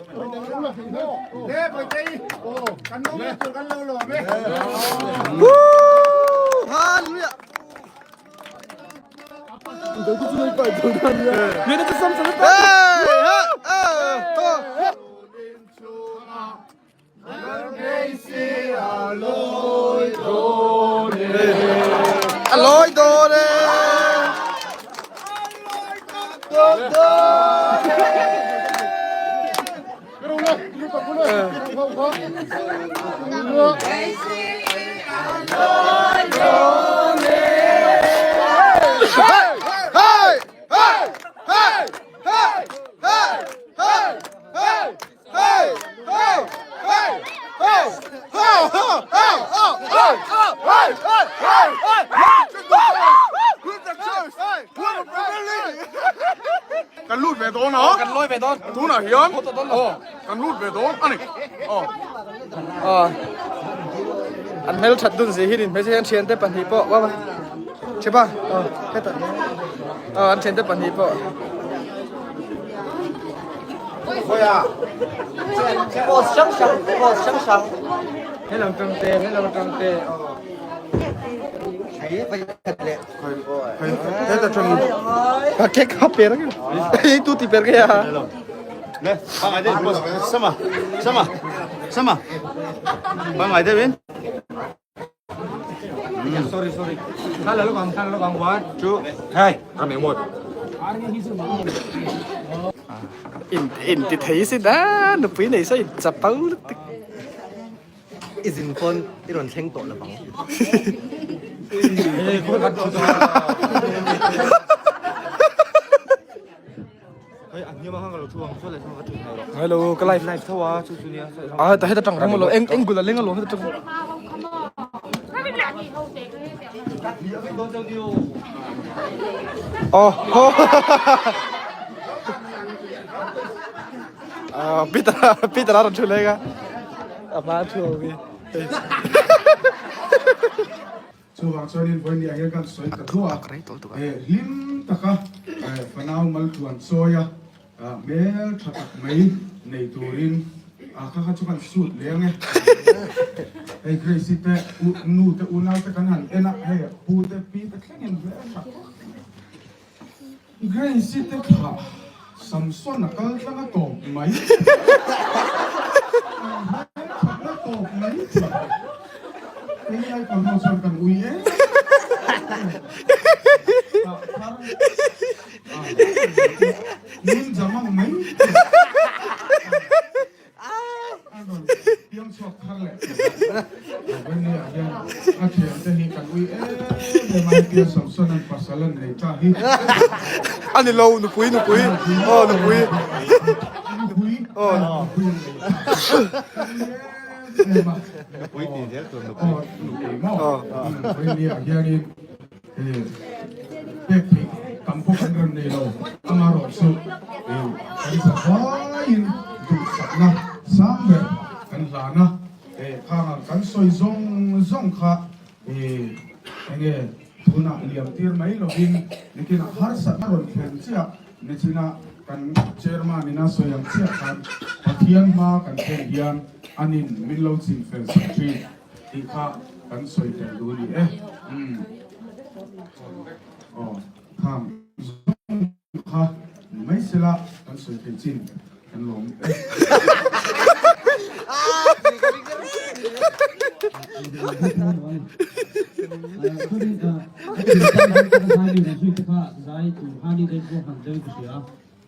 Hallelujah. A lawi dawn e. Hey! Hey! Hey! Hey! Hey! Hey! Hey! Kan lut ve dawn a, kan lawi ve dawn. Tunah hian aw kan lut ve dawn a ni. Aw. Aw. An hmel that dun zi hi rin hmeichhe hian thiante pahnih pawh va Thipa aw hetah aw an thiante pahnih pawh. Sorry sorry. One, two, hey. In in ti thei si da nupui nei sa in chapal lutuk. I zin pawn i rawn thleng tawh lovang. Hello ka live live tho a chu chu nia. Ah ta heta tang reng lo eng eng gula leng lo heta tang. Oh ho. Ah Peter Peter a rawn thu leng a. A hma thu hi. Chuvang chuanin vawiin ah hian kan sawi ta duah a, hlim taka fanau maltluan chawi a, hmel tha tak mai nei turin kha kha chu kan sut leng e. Hei Grace-i te nu te unau te kan han en a, hei pu te pi te thlengin hmel tha Grace-i te thlah Samson a kal tlang a tawp mai. An hmel thatna tawp mai chu. Kei icon ho chuan kan ui em em. Tah thar a ninja mang mai chu. A rawn piang chhuak thar leh tawh a, Wendy ah hian a thian te hi kan ui em em a, hetia Samson an pasal an nei ta hi. A ni lo, nupui nupui, aw nupui. Nupui, aw nupui an nei ta. Kan ui em em a. Nupui tih zel tur nupui. Aw nupui maw? Wendy ah hianin pek theih tam pawh kan rawn nei lo, amaherawh chu kan zavaiin duhsakna sang ber kan hlan a, khang ang kan sawi zawng zawng kha enge tunah liam tir mai lovin nikinah harsatna rawn thlen chiah nichina kan chairman ina sawi ang chiah khan Pathian hma kan thlen hian anin min lo chinfel sak thin. Tih kha kan sawi tel duh a ni e. Umm. Aw, khang zawng kha ni mai sela kan sawi thei chin kan lawm e.